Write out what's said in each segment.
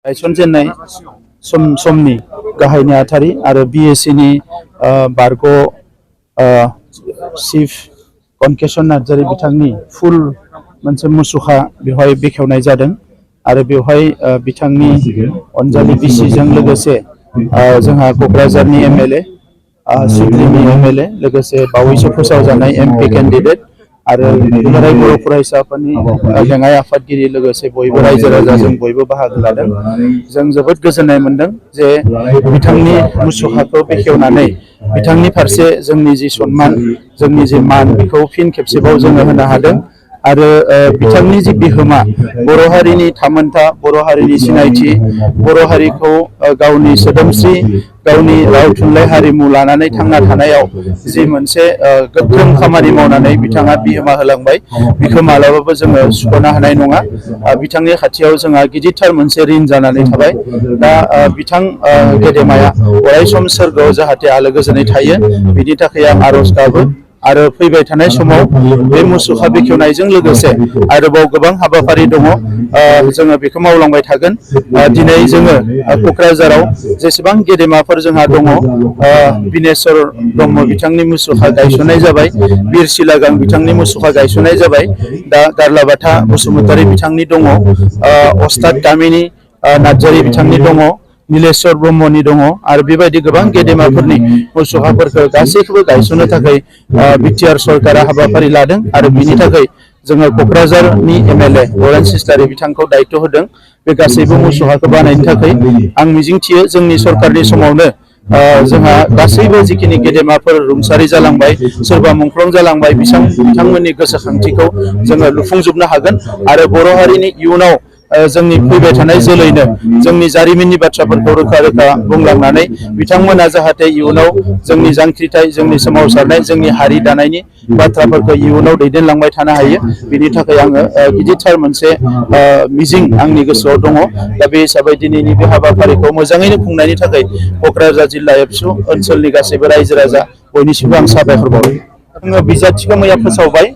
गायसनजेननाय समनि गाहाय नेहाथारि आरो BSc नि बारग' चिफ कनकेश्वर नार्जारी बिथांनि फुल मोनसे मुसुखा बेवहाय बेखेवनाय जादों आरो बेवहाय बिथांनि अनजालि बिसिजों लोगोसे जोंहा क'क्राझारनि MLA सिडलीनि MLA लोगोसे बावैसो फोसावजानाय MP केन्डिडेट आरो दुलाराय बर' फरायसाफोरनि लेङाइ आफादगिरि लोगोसे बयबो रायजो राजाजों बयबो बाहागो लादों। जों जोबोद गोजोननाय मोनदों जे बिथांनि मुसुखाखौ बेखेवनानै बिथांनि फारसे जोंनि जि सन्मान जोंनि जि मान बेखौ फिन खेबसेबाव जोङो होनो हादों आरो बिथांनि जि बिहोमा बर' हारिनि थामोनथा बर' हारिनि सिनायथि बर' हारिखौ गावनि सोदोमस्रि गावनि राव थुनलाइ हारिमु लानानै थांना थानायाव जि मोनसे गोख्रों खामानि मावनानै बिथाङा बिहोमा होलांबाय बेखौ मालाबाबो जोङो सुख'नो हानाय नङा। बिथांनि खाथियाव जोंहा गिदिरथार मोनसे रिन जानानै थाबाय। दा बिथां गेदेमाया अरायसम सोरगोआव जाहाथे आलो गोजोनै थायो बिनि थाखाय आं आर'ज गाबो आरो फैबाय थानाय समाव बे मुसुखा बेखेवनायजों लोगोसे आरोबाव गोबां हाबाफारि दङ जोङो बेखौ मावलांबाय थागोन। दिनै जोङो क'क्राझाराव जेसेबां गेदेमाफोर जोंहा दङ बिनेश्वर ब्रह्म बिथांनि मुसुखा गायसननाय जाबाय, बिर सिलागां बिथांनि मुसुखा गायसननाय जाबाय, दा गारलाबाथा बसुमतारी बिथांनि दङ, अस्ताद गामिनि नार्जारी बिथांनि दङ, नीलेश्वर ब्रह्मनि दङ आरो बेबायदि गोबां गेदेमाफोरनि मुसुखाफोरखौ गासैखौबो गायसननो थाखाय BTR सरकारा हाबाफारि लादों आरो बिनि थाखाय जोङो क'क्राझारनि MLA बर'न बिथांखौ दायित्व होदों बे गासैबो मुसुखाखौ बानायनो थाखाय। आं मिजिंथियो जोंनि सरकारनि समावनो जोंहा गासैबो जिखिनि गेदेमाफोर रुंसारि जालांबाय सोरबा मुंख्लं जालांबाय बिथांमोननि गोसोखांथिखौ जोङो लुफुंजोबनो हागोन आरो बर' हारिनि इयुनाव जोंनि फैबाय थानाय जोलैनो जोंनि जारिमिननि बाथ्राफोरखौ रोखा रोखा बुंलांनानै बिथांमोना जाहाथे इयुनाव जोंनि जांख्रिथाय जोंनि सोमावसारनाय जोंनि हारि दानायनि बाथ्राफोरखौ इयुनाव दैदेनलांबाय थानो हायो बिनि थाखाय आङो गिदिरथार मोनसे मिजिं आंनि गोसोआव दङ। दा बे हिसाबै दिनैनि बे हाबाफारिखौ मोजाङैनो खुंनायनि थाखाय क'क्राझार जिल्ला एबसु ओनसोलनि गासैबो रायजो राजा बयनिसिमबो आं साबायखर बावो। आङो बिजाथिखौ मैया फोसावबाय।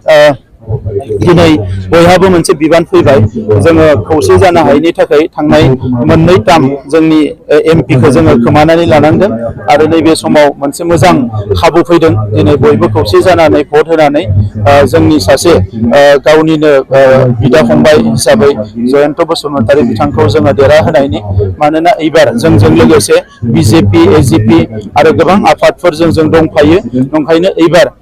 दिनै बयहाबो मोनसे बिबान फैबाय जोङो खौसे जानो हायैनि थाखाय थांनाय मोननै टार्म जोंनि MP खौ जोङो खोमानानै लानांदों आरो नैबे समाव मोनसे मोजां खाबु फैदों दिनै बयबो खौसे जानानै भट होनानै जोंनि सासे गावनिनो बिदा फंबाय हिसाबै जयन्त बसुमतारी बिथांखौ जोङो देरहाहोनायनि मानोना एबार जोंजों लोगोसे BJP AGP आरो गोबां आफादफोरजों जों दंफायो ओंखायनो एबार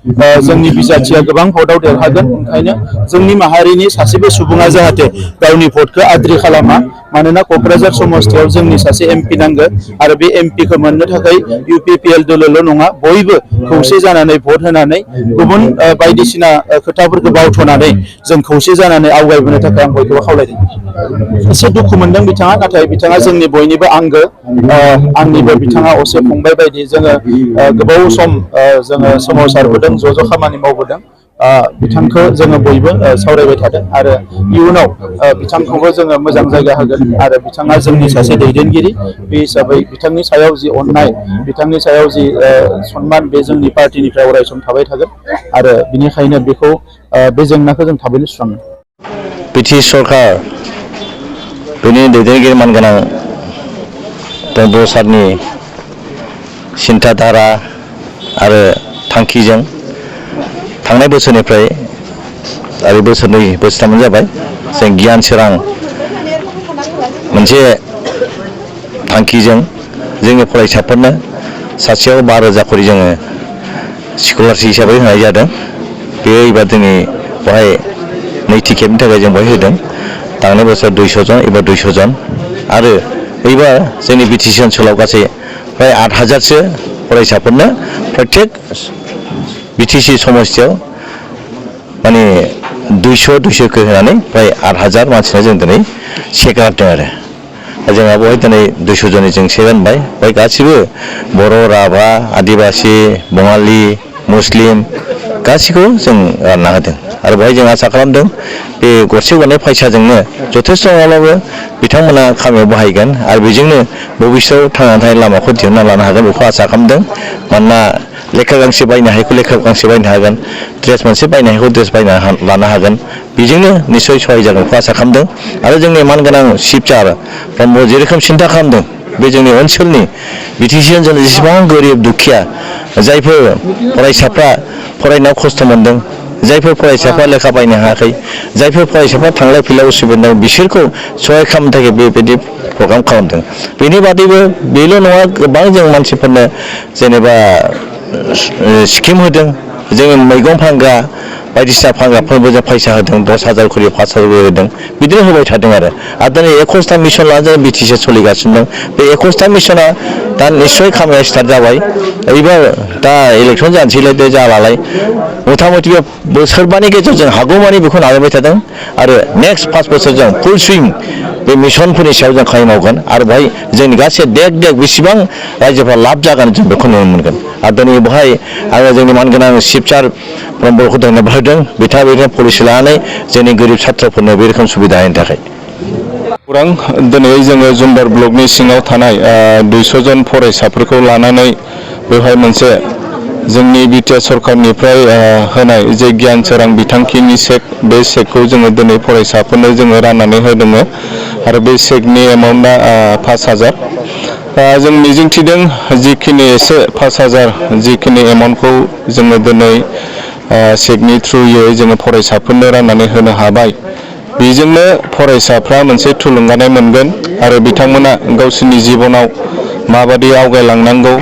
जोंनि बिजाथिया गोबां भटआव देरहागोन। ओंखायनो जोंनि माहारिनि सासेबो सुबुङा जाहाथे गावनि भटखौ आद्रि खालामा मानोना क'क्राझार समस्थियाव जोंनि सासे MP नांगौ आरो बे MP खौ मोननो थाखाय UPPL दोलोल' नङा बयबो खौसे जानानै भट होनानै गुबुन बायदिसिना खोथाफोरखौ बावथ'नानै जों खौसे जानानै आवगायबोनो थाखाय आं बयखौबो खावलायदों। एसे दुखु मोनदों बिथाङा नाथाय बिथाङा जोंनि बयनिबो आंगो आंनिबो बिथाङा असे फंबाय बायदि जोङो गोबाव सम जोङो सोमावसारबोदों ज' खामानि मावबोदों। बिथांखौ जोङो बयबो सावरायबाय थादों आरो इयुनाव बिथांखौबो जोङो मोजां जायगा होगोन आरो बिथाङा जोंनि सासे दैदेनगिरि बे हिसाबै बिथांनि सायाव जि अननाय बिथांनि सायाव जि सन्मान बे जोंनि पार्टिनिफ्राय अरायसम थाबाय थागोन आरो बिनिखायनो बेखौ बे जेंनाखौ जों थाबैनो सुस्रांगोन। BTR सरकार बेनि दैदेनगिरि मानगोनां बर' सारनि सिन्था धारा आरो थांखिजों थांनाय बोसोरनिफ्राय आरो बोसोरनै बोसोरथामानो जाबाय जों गियान सोरां मोनसे थांखिजों जोंनि फरायसाफोरनो सासेयाव 12,000 खरि जोङो स्कलारशिप हिसाबै होनाय जादों। बे एबार जोंनि बेवहाय नैथि खेबनि थाखाय जों बेवहाय होदों। थांनाय बोसोराव 200 जन एबार 200 जन आरो एबार जोंनि BTC ओनसोलाव गासै फ्राय 8,000सो फरायसाफोरनो प्रत्येक BTC समस्थियाव माने 200 होनानै फ्राय 8,000 मानसिनो जों दिनै चेक होदों आरो जोंहा बेवहाय दिनै 200 जननि जों चेक होनबाय बेवहाय गासिबो बर' राभा आदिबासि बङालि मुस्लिम गासिखौबो जों रानना होदों आरो बेवहाय जों आसा खालामदों बे गरसे गरनै फैसाजोंनो जथेस्थ' नङाब्लाबो बिथांमोना खामानियाव बाहायगोन आरो बेजोंनो भबिष्यतआव थांनानै थानाय लामाखौ दिहुनना लानो हागोन बेखौ आसा खालामदों। मानोना लेखा गांसे बायनो हायैखौ लेखा गांसे बायनो हागोन, ड्रेस मोनसे बायनो हायैखौ ड्रेस बायना लानो हागोन। बेजोंनो निस्सय सहाय जागोनखौ आसा खालामदों। आरो जोंनि मानगोनां सिपचार प्रमद जेरोखोम सिन्था खालामदों बे जोंनि ओनसोलनि बिटिसि ओनसोलनि जेसेबां गोरिब दुखिया जायफोर फरायसाफ्रा फरायनायाव खस्थ' मोनदों, जायफोर फरायसाफ्रा लेखा बायनो हायाखै, जायफोर फरायसाफ्रा थांलाय फैलाय उसुबिदा दं, बिसोरखौ सहाय खालामनो थाखाय बेबायदि प्रग्राम खालामदों। बेनि बादैबो बेल' नङा, गोबां जों मानसिफोरनो जेनेबा स्किम होदों। जोङो मैगं फानग्रा बायदिसिना फानग्राफोरबो जों फैसा होदों, 10,000 खरि 5,000 होदों, बिदिनो होबाय थादों आरो दिनै 21था मिसन लाना जों बिटिसि सोलिगासिनो दं। बे 21था मिसना दा निस्सय खामानिया स्टार्ट जाबाय। एबार दा इलेक्सन जानोसैलाय जालालाय मथा मथि बोसोरबानि गेजेरजों हागौमानि बेखौ नाजाबाय थादों आरो नेक्स्ट 5 बोसोर जों फुल सुइं बे मिसनफोरनि सायाव जों खामानि मावगोन आरो बेहाय जोंनि गासै देग बेसेबां रायजोफ्रा लाब जागोन जों बेखौ नुनो मोनगोन। आरो दिनै बेवहाय आङो जोंनि मानगोनां सिपचार ब्रह्मखौ धन्यबाद होदों। बिथाङा बेबायदिनो पलिसि लानानै जोंनि गोरिब छात्रफोरनो बे रोखोम सुबिदा होनो थाखाय। खौरां दिनै जोङो जुमबार ब्लकनि सिङाव थानाय 200 जन फरायसाफोरखौ लानानै बेवहाय मोनसे जोंनि बिटिआर सरकारनिफ्राय होनाय जे गियान सोरां बिथांखिनि चेक, बे चेकखौ जोङो दिनै फरायसाफोरनो जोङो राननानै होदों आरो बे चेकनि एमाउन्टआ 5,000। जों मिजिंथिदों जिखिनि एसे 5,000 जिखिनि एमाउन्टखौ जोङो दिनै चेकनि थ्रुयै जोङो फरायसाफोरनो राननानै होनो हाबाय। बेजोंनो फरायसाफ्रा मोनसे थुलुंगानाय मोनगोन आरो बिथांमोना गावसोरनि जिबनाव माबादि आवगायलांनांगौ,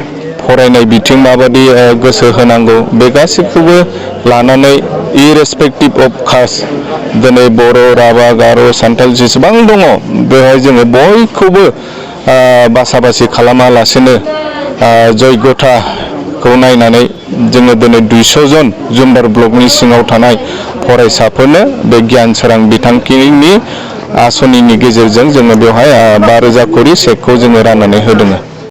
फरायनाय बिथिं माबादि गोसो होनांगौ, बे गासैखौबो लानानै इरेसपेक्टिभ अफ कास्ट, दिनै बर', राभा, गार', सान्थाल जेसेबां दङ बेवहाय जोङो बयखौबो बासा-बासि खालामालासेनो जग्यथाखौ नायनानै जोङो दिनै 200 जन जुमबार ब्लकनि सिङाव थानाय फरायसाफोरनो बे गियान सोरां बिथांखिनि आसनिनि गेजेरजों जोङो बेवहाय 5,000 खरि चेकखौ जोङो राननानै होदों।